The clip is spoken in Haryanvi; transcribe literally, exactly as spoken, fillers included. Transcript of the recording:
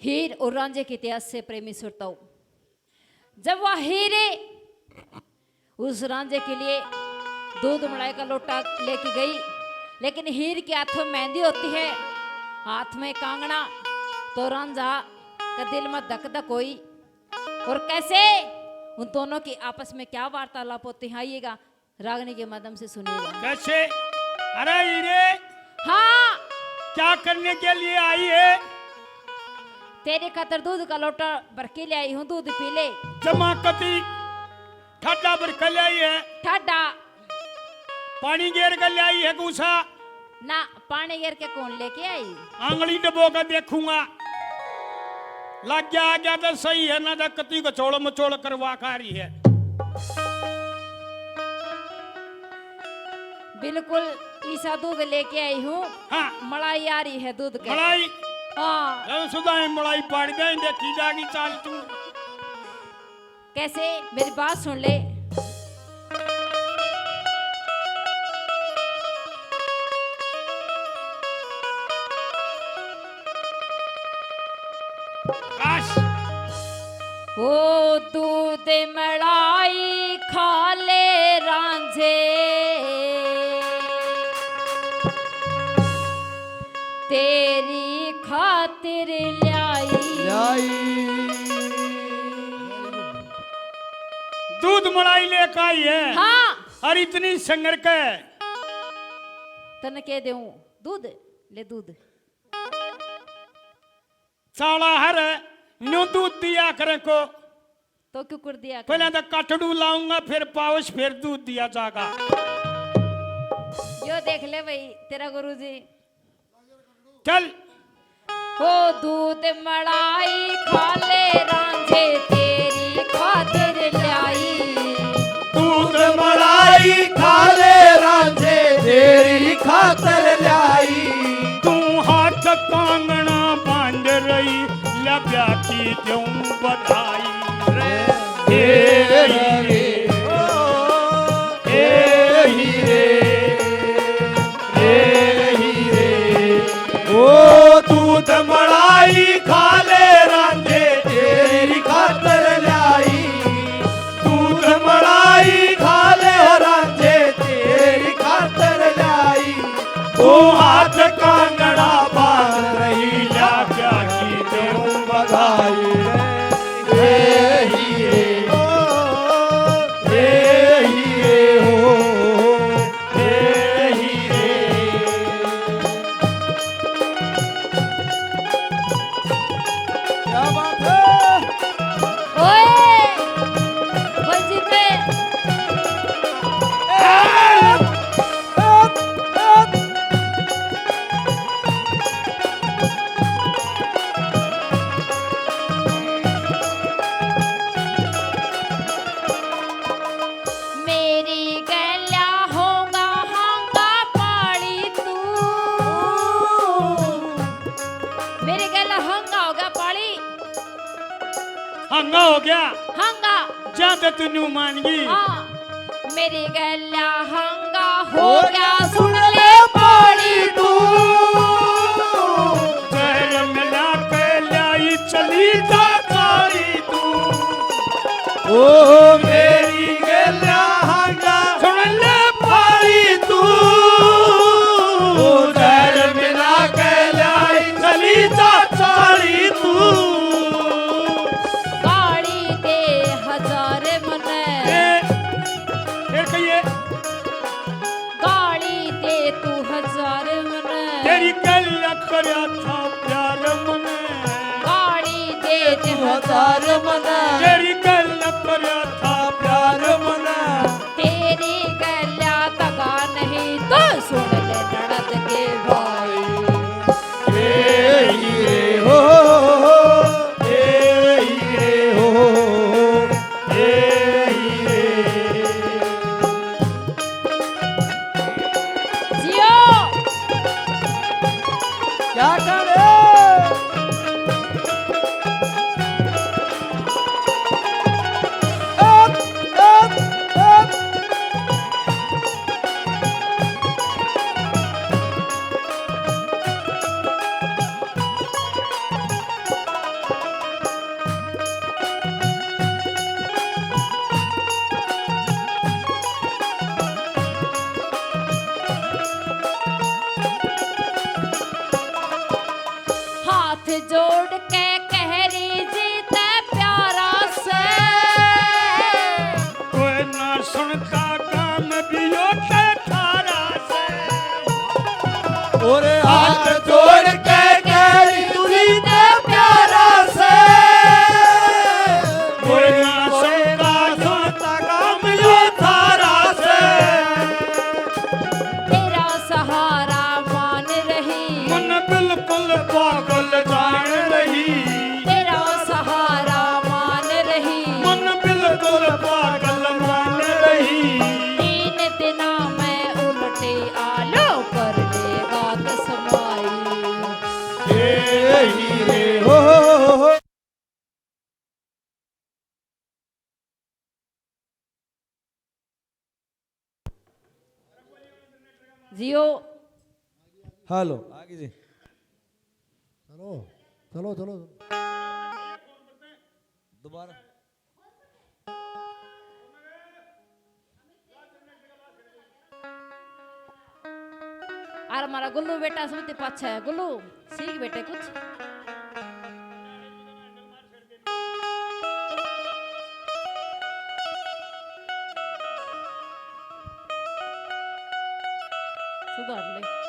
हीर और रांझे के इतिहास से प्रेमी श्रोताओं, जब वह हीरे उस रांझे के लिए दूध मलाई का लोटा लेके गई, लेकिन हीर के हाथों मेहंदी होती है, हाथ में कांगना, तो रांझा का दिल में धक धक हुई। और कैसे उन दोनों की आपस में क्या वार्तालाप होती है, आइएगा रागनी के माध्यम से सुनिएगा। कैसे? अरे हीरे, हाँ। क्या करने के लिए आई है? तेरे खातर दूध का लोटा भर के ले आई हूँ, दूध पी ले। जमा कती ठाडा भर के ले आई है। ठाडा। पानी गेर के ले आई है कूसा? ना, पानी गेर के कौन लेके आई? आंगली डबो के देखूंगा। लग गया, आ गया तो सही है, ना तो कती गचोड़ मचोड़ करवा खा रही है। बिल्कुल ईसा दूध लेके आई हूँ। हाँ। मलाई आ रही है दूध के। मलाई? हाँ। जब सुधा ही मलाई पाड़ दे, देखी जागी चाल तू। कैसे? मेरी बात सुन ले। काश। ओ दूध मलाई खा ले रांझे, तेरी खातिर ल्याई। ल्याई। दूध मलाई लेके आई है। हाँ। और इतनी संगर के। तने कह देऊं, दूध ले, दूध। साला हर न्यू दूध दिया करे को। तो क्यों कर दिया करे? पहले तो कटड़ू लाऊंगा, फिर पाउच, फिर दूध दिया जागा। यो देख ले भाई, तेरा गुरुजी। चल। ओ दूध मलाई खा ले रांझे, तेरी खातिर ल्याई। दूध मलाई खा ले रांझे, तेरी खातिर ल्याई। तू हाथ कांगना बांध रही, लगा की दूं बधाई रे। हे हीरे, ओ, हे हीरे, हे हीरे, ओ दूध मलाई खा ले रांझे, तेरी खातर ल्याई। दूध मलाई खा ले ओ रांझे, तेरी खातर ल्याई। तू हाथ कांगड़ा बांध रही, लाख्या की दूं बधाई रे। हे हीरे, ओ, हे हीरे, ओ, हे हीरे। क्या बात है? ओए, बलजीत रे। मेरी गैल्या होगा हांगा पाली तू। मेरे गैल्या हांगा होगा पाली। हांगा हो गया। हांगा। ज्यादा तू न्यू मान गई। हाँ। मेरी गैल्या हांगा हो गया, सुन ले पाली तू। जहर मिला के ल्याई चली जा चाली तू। ओ मेरी गैल्या हांगा सुन ले पाली तू। जहर मिला के ल्याई चली जा चाली तू। गाली दे हजार मने। ए, फिर कहिए। गाली दे तू हजार मने। तेरी गैल्या करया था प्यार मने। गाली दे तू हजार मने। तेरी गैल्या करया था प्यार मने। तेरी गैल्या तका नहीं तो सुन ले ननद के भाई। ए हीरे हो, ए हीरे हो, ए हीरे। जियो। क्या करे? हाथ जोड़ के कह रही जी तै प्यारा से। कोई ना सुनता काम भी यो ठारा से। और हाथ जोड़ के कह रही तुझी तै प्यारा से। कोई ना सुनता सुनता काम यो ठारा से। तेरा सहारा मान रही। मन बिल्कुल पागल जान रही। तेरा सहारा मान रही। मन बिल्कुल पागल मान रही। तीन दिना में उल्टी आलो कर लेगा कसमाई। ए ही रे हो, हो, हो, हो। जियो। हेलो, आ गई जी। चलो, चलो, चलो। दोबारा। और हमारा गुल्लू बेटा सुनते पाछे है। गुल्लू, सीख बेटे कुछ। सुधार ले।